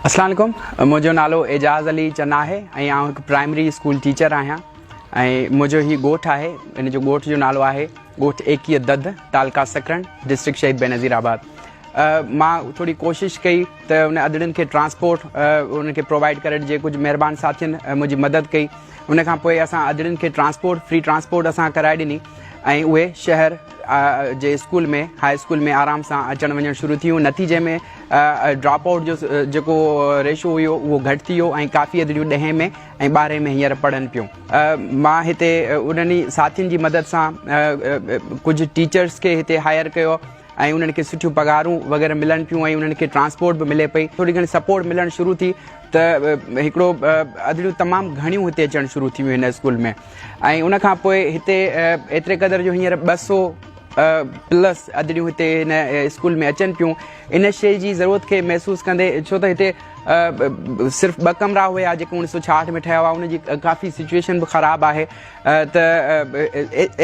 اسلام عليڪم منهنجو نالو اعجاز علي چنا آهي ۽ آئون هڪ پرائمري اسڪول ٽيچر آهيان ۽ منهنجو هي ڳوٺ آهي ان جو ڳوٺ جو نالو آهي ڳوٺ ايڪيهه دڌ تعلقه سڪرنڊ ڊسٽرڪٽ شهيد بينظير آباد مان ٿوري ڪوشش ڪئي ته ان ادڙين کي ٽرانسپورٽ انهن کي پرووائڊ ڪري ڏجي ڪجهه مهربان ساٿين منهنجي مدد ڪئي ان کان پوء اسان ادڙين کي ٽرانسپورٽ فري ٽرانسپورٽ اسان ڪرائي ڏني ۽ اهي شهر جي اسڪول ۾ هاء اسڪول ۾ آرام سان اچڻ وڃڻ شروع ٿي ويون نتيجي ۾ ڊراپ آئوٽ جو جيڪو ريشو هيو اهو گهٽ ٿي ويو ۽ ڪافي ادڙيون ڏهين ۾ ۽ ٻارهين ۾ هينئر پڙهن پيون مان هتي انهن ئي ساٿين جي مدد سان ڪجهه ٽيچرس کي هتي هائر ڪيو ۽ انهن کي سٺيون پگهارون وغيره ملن پيون ۽ انهن کي ٽرانسپورٽ به ملي پئي ٿوري گهڻي سپورٽ ملڻ شروع ٿي ته هڪڙو ادڙيون تمام گهڻيون هتي اچڻ شروع ٿي ويون هن اسڪول ۾ ۽ ان کان پوء هتي ايتري قدر جو هينئر 200 پلس ادڙيون هتي هن اسڪول ۾ اچن پيون ان شيء جي ضرورت کي محسوس ڪندي ڇو ته هتي صرف ٻه ڪمرا هيا جيڪي 1966 ۾ ٺهيا هئا ان جي ڪافي سچويشن به خراب آهي ته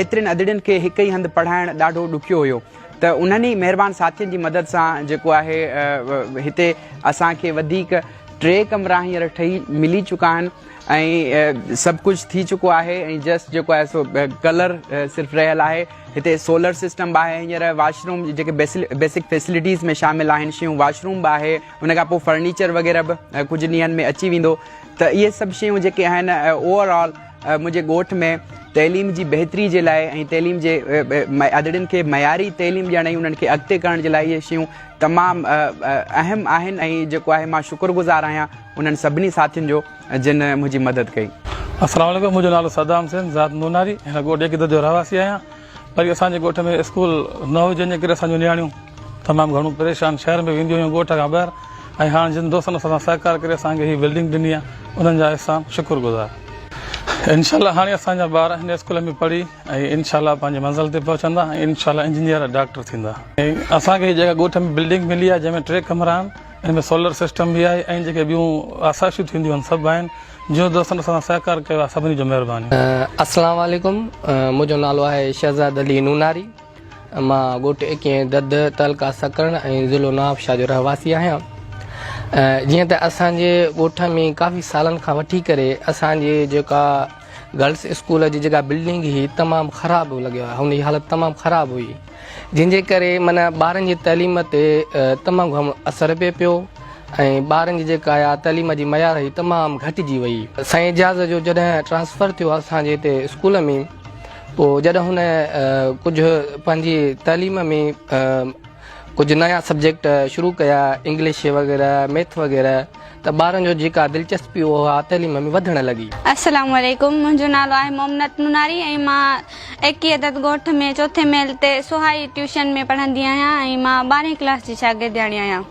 ايترين ادڙين کي هڪ ئي هنڌ پڙهائڻ ڏاڍو ڏکيو هيو ته انهن ئي مهربان ساٿين جي مدد سان جيڪو آهي هتي اسان کي وڌيڪ ٽي ڪمرا هينئر ٺهي ملي چڪا آهن ۽ سڀ ڪجهه ٿي چڪو آهي ۽ جسٽ جيڪو آهي سو ڪلر صرف رهيل آهي هتي سولر سسٽم به آهي هينئر واش روم جيڪي بيسڪ فيسلٽيز ۾ شامل آهن شيون واش روم به آهي ان کان پوء فرنيچر وغيره به ڪجهه ڏينهن ۾ اچي ويندو ته اهي سڀ شيون جيڪي آهن اوور آل منهنجي ڳوٺ ۾ تعليم جي بهتري جي لاء ۽ تعليم جي ادڙين کي معياري تعليم ڏيڻ ۽ انهن کي اڳتي ڪرڻ جي لاء اهي شيون تمام اهم آهن ۽ جيڪو آهي مان شڪر گذار آهيان انهن سڀني ساٿين جو جن منهنجي مدد ڪئي. السلام عليڪم منهنجو نالو صدام حسين ذات نوناري هن ڳوٺ ايڪدر جو رهواسي آهيان پر اسان جي ڳوٺ ۾ اسڪول نه هجڻ جي ڪري اسان جون نياڻيون تمام گهڻو پريشان شهر ۾ وينديون هيون ڳوٺ کان ٻاهر ۽ هاڻ جن دوستن اسان سان سهڪار ڪري اسان کي هي بلڊنگ ڏني آهي انهن جا احسان شڪر گذار انشاء الله هاڻي اسان جا ٻار هن اسڪول ۾ پڙهي ۽ انشاء الله پنهنجي منزل تي پهچندا ۽ انشاء الله انجنيئر ڊاڪٽر ٿيندا. اسان کي هي جيڪا ڳوٺ ۾ بلڊنگ ملي آهي جنهن ۾ ٽي ڪمرا آهن ان ۾ سولر سسٽم به آهي ۽ جيڪي ٻيون آسائشون ٿينديون آهن سڀ آهن جن دوستن اسان سان سهڪار ڪيو آهي سڀني جو مهرباني. السلام عليڪم منهنجو نالو آهي شهزاد علي نوناري مان ڳوٺ اڪين دڌ تعلقه سڪرنڊ ۽ ضلعو نوابشاهه جو رهواسي آهيان جيئن ته اسان جي ڳوٺ ۾ ڪافي سالن کان وٺي ڪري اسان جي جيڪا گرلس اسڪول جي جيڪا بلڊنگ هئي تمام خراب لڳي هئي هن جي حالت تمام خراب هئي جنهن جي ڪري معنيٰ ٻارن جي تعليم تي تمام گهڻو اثر پئي پيو ۽ ٻارن جي جيڪا آ تعليم جي معيار هئي تمام گهٽجي وئي سائين اعجاز جو جڏهن ٽرانسفر ٿيو اسان جي هتي اسڪول ۾ پوء جڏهن هن ڪجهه پنهنجي تعليم ۾ ڪجهه نيا سبجيڪٽ شروع ڪيا انگلش وغيره ميٿ وغيره ته ٻارن جو جيڪا دلچسپي اها تعليم ۾ وڌڻ لڳي. السلام عليڪم منهنجو نالو آهي مومنت نوناري ۽ مان ايڪي عدد ڳوٺ ۾ چوٿين ميل تي سهائي ٽيوشن ۾ پڙهندي آهيان ۽ مان ٻارهين ڪلاس جي شاگردياڻي آهيان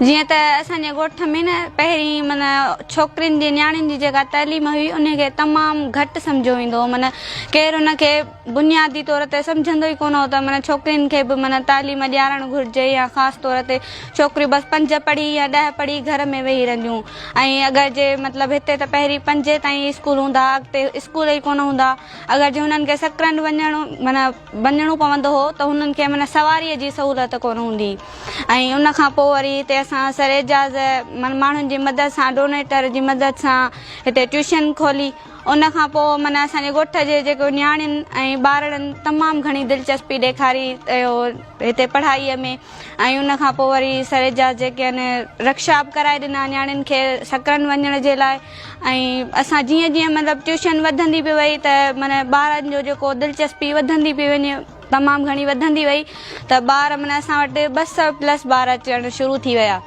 جيئن ته اسان جي ڳوٺ ۾ نه پهرين معنيٰ ڇوڪرين جي نياڻين جي جيڪا تعليم هئي ان کي تمام گهٽ سمجهيو ويندو هو معنيٰ ڪير ان کي بنيادي طور تي سمجهندو ئي ڪونه هو ته معنيٰ ڇوڪرين کي به معنيٰ تعليم ڏيارڻ گهرجي يا خاص طور تي ڇوڪريون بس پنج پڙهي يا ڏهه پڙهي گهر ۾ ويهي رهنديون ۽ اگر جي مطلب هتي ته پهرين پنجين تائين اسڪول هوندا ها اڳتي اسڪول ئي ڪونه هوندا ها اگر جي هنن کي سڪرنڊ وڃڻو معنيٰ وڃڻو پوندو هو ته هنن کي معنيٰ سواريء جي سهولت ڪونه هوندي ۽ ان کان پوء وري هتي اسان سر اعجاز ماڻهن جي مدد سان ڊونيٽر جي مدد سان هتي ٽيوشن کولي ان کان پوء معنيٰ اسان جي ڳوٺ جي جيڪو نياڻين ۽ ٻارڙن تمام گهڻي دلچسپي ڏيکاري اهو هتي پڙهائيء ۾ ۽ ان کان پوء وري سر اعجاز جيڪي آهن رڪشا به ڪرائي ڏنا نياڻين کي سڪرن وڃڻ جي لاء ۽ اسان جيئن جيئن مطلب ٽيوشن وڌندي پئي وئي ته معنيٰ ٻارن جو جيڪو دلچسپي وڌندي پئي وڃي تمام گهڻي وڌندي وئي ته ٻار معنيٰ اسان وٽ 200 پلس ٻار اچڻ شروع ٿي ويا.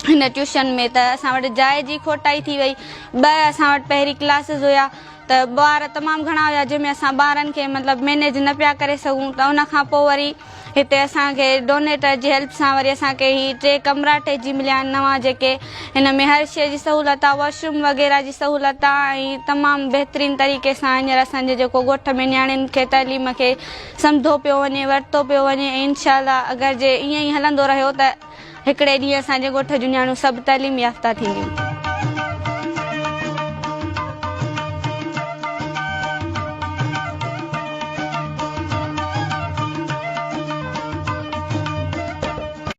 هن ٽيوشن ۾ ته اسان وٽ جاء جي کوٽائي ٿي وئي. ٻه اسان وٽ پهرين ڪلاسز هيا ته ٻار تمام گهڻا هيا جنهن ۾ اسان ٻارن کي مطلب مينيج نه پيا ڪري سگهون ته ان کان پوء وري هتي اسان کي ڊونيٽر جي هيلپ سان وري اسان کي هي ٽي ڪمرا ٺهجي مليا آهن نوان جيڪي هن ۾ هر شيء جي سهولت آهي واش روم وغيره جي سهولت آهي ۽ تمام بهترين طريقي سان هينئر اسان جي جيڪو ڳوٺ ۾ نياڻين کي تعليم کي سمڌو پيو وڃي ورتو پيو وڃي ۽ انشاء الله اگر جي ائين ئي هلندو رهيو ته هڪڙي ڏينهن اسان جي ڳوٺ جون نياڻيون سڀ تعليم يافته ٿينديون.